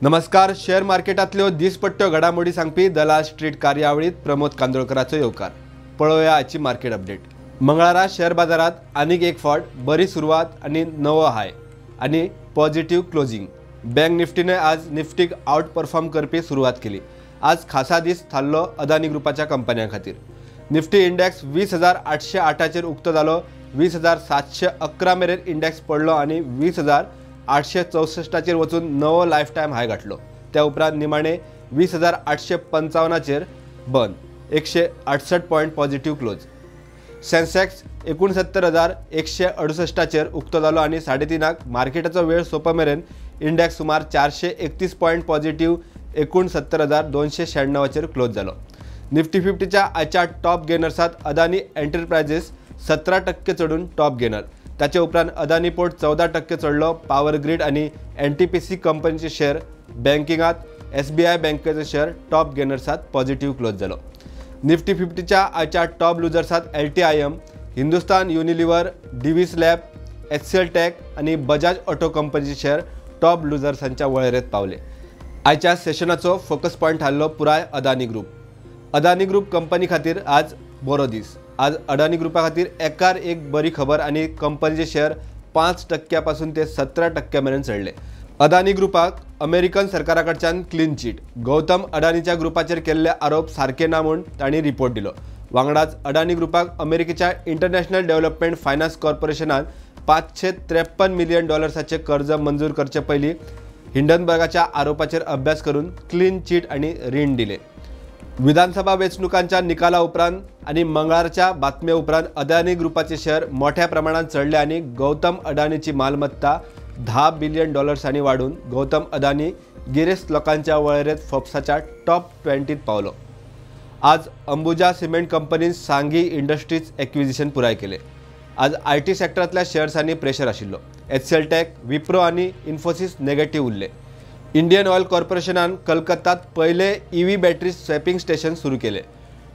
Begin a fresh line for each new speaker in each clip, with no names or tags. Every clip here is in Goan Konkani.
नमस्कार. शेअर मार्केटांतल्यो दिसपट्ट्यो घडामोडी सांगपी दलाल स्ट्रीट कार्यावळीत प्रमोद कांदोळकराचो येवकार. पळोवया आजची मार्केट अपडेट. मंगळारा शेअर बाजारात आनीक एक फावट बरी सुरवात आनी नवो हाय आनी पॉझिटिव्ह क्लोजिंग. बँक निफ्टीने आज निफ्टीक आउट परफॉर्म करपी सुरवात केली. आज खासा दीस थारलो अदानी ग्रुपाच्या कंपन्यां खातीर. निफ्टी इंडेक्स 20,808चेर उक्तो जालो. 20,711 मेरेन इंडेक्स पडलो आनी 20,864चेर वचून नवो लायफ टायम हाय गाठलो. त्या उपरांत निमाणे 20,855चेर बंद, 168 पॉयंट पॉझिटिव्ह क्लोज. सेन्सेक्स 69,168चेर उक्तो जालो आनी 3:30 मार्केटाचो वेळ सोंपा मेरेन इंडेक्स सुमार 431 पॉयंट पॉझिटिव्ह 69,296चेर क्लोज जालो. निफ्टी 50च्या आजच्या टॉप गेनर्सात अदानी एंटरप्रायझीस 17% चडून टॉप गेनर. ताचे उपरांत अदानी पोर्ट 14% चडलो. पावर ग्रीड आनी NTPC कंपनीचे शेअर, बँकिंगात SBI बँकेचो शेअर टॉप गेनर्सात पॉझिटिव्ह क्लोज जालो. निफ्टी 50च्या आजच्या टॉप लुजर्सात LTIM, Hindustan Unilever, Divi's lab, HCL tech आनी बजाज ऑटो कंपनीचे शेअर टॉप लुजर्सांच्या वळेरेंत पावले. आयच्या सेशनाचो फोकस पॉयंट थारलो पुराय Adani group. Adani group company खातीर आज बरो दीस. आज अदानी ग्रुपा खातीर एकार एक बरी खबर आनी कंपनीचे शेअर 5% पासून ते 17% मेरेन चडले. अदानी ग्रुपाक अमेरिकन सरकारा कडच्यान क्लीन चीट. गौतम अदानीच्या ग्रुपाचेर केल्ले आरोप सारके ना म्हूण तांणी रिपोर्ट दिलो. वांगडाच अदानी ग्रुपाक अमेरिकेच्या इंटरनॅशनल डेव्हलपमेंट फायनान्स कॉर्पोरेशनान $553 मिलियन कर्ज मंजूर करचे पयलीं हिंडनबर्गाच्या आरोपाचेर अभ्यास करून क्लीन चीट आनी रीण दिले. विधानसभा वेंचणुकांच्या निकाला उपरांत आनी मंगळारच्या बातमे उपरांत अदानी ग्रुपाचे शेअर मोठ्या प्रमाणात चडले आनी गौतम अदानीची मालमत्ता $10 बिलियन वाडून गौतम अदानी गिरेस्त लोकांच्या वळेरेंत फोर्ब्साच्या टॉप 20त पावलो. आज अंबुजा सिमेंट कंपनीन सांगी इंडस्ट्रीज एक्विजिशन पुराय केले. आज IT सेक्टरांतल्या शेअर्सांनी प्रेशर आशिल्लो. HCL take, Wipro आनी इन्फोसिस नेगेटिव्ह उरले. इंडियन ऑयल कॉर्पोरेशनान कलकत्तात पयले EV battery swapping station सुरू केले.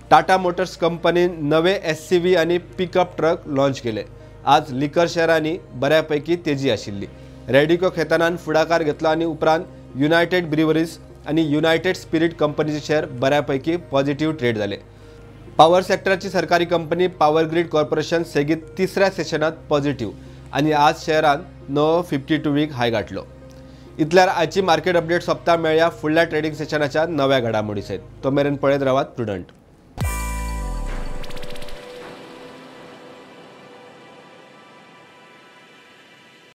टाटा मोटर्स कंपनीन नवे SCV आनी पिकअप ट्रक लॉन्च केले. आज लिकर शेअरांनी बऱ्यापैकी तेजी आशिल्ली. रेडिको खेतानान फुडाकार घेतलो आनी उपरांत युनायटेड ब्रिवरीज आनी युनायटेड स्पिरीट कंपनीचे शेअर बऱ्यापैकी पॉझिटिव्ह ट्रेड जाले. पावर सेक्टराची सरकारी कंपनी पावर ग्रीड कॉर्पोरेशन सेगीत तिसऱ्या सेशनात पॉझिटिव्ह आनी आज शेअरान नवो 52 वीक हाय गाठलो. इतल्यार आजची मार्केट अपडेट सोंपता. मेळया फुडल्या ट्रेडिंग सेशनाच्या नव्या घडामोडी सयत. तो मेरेन पळयत रावात प्रुडंट.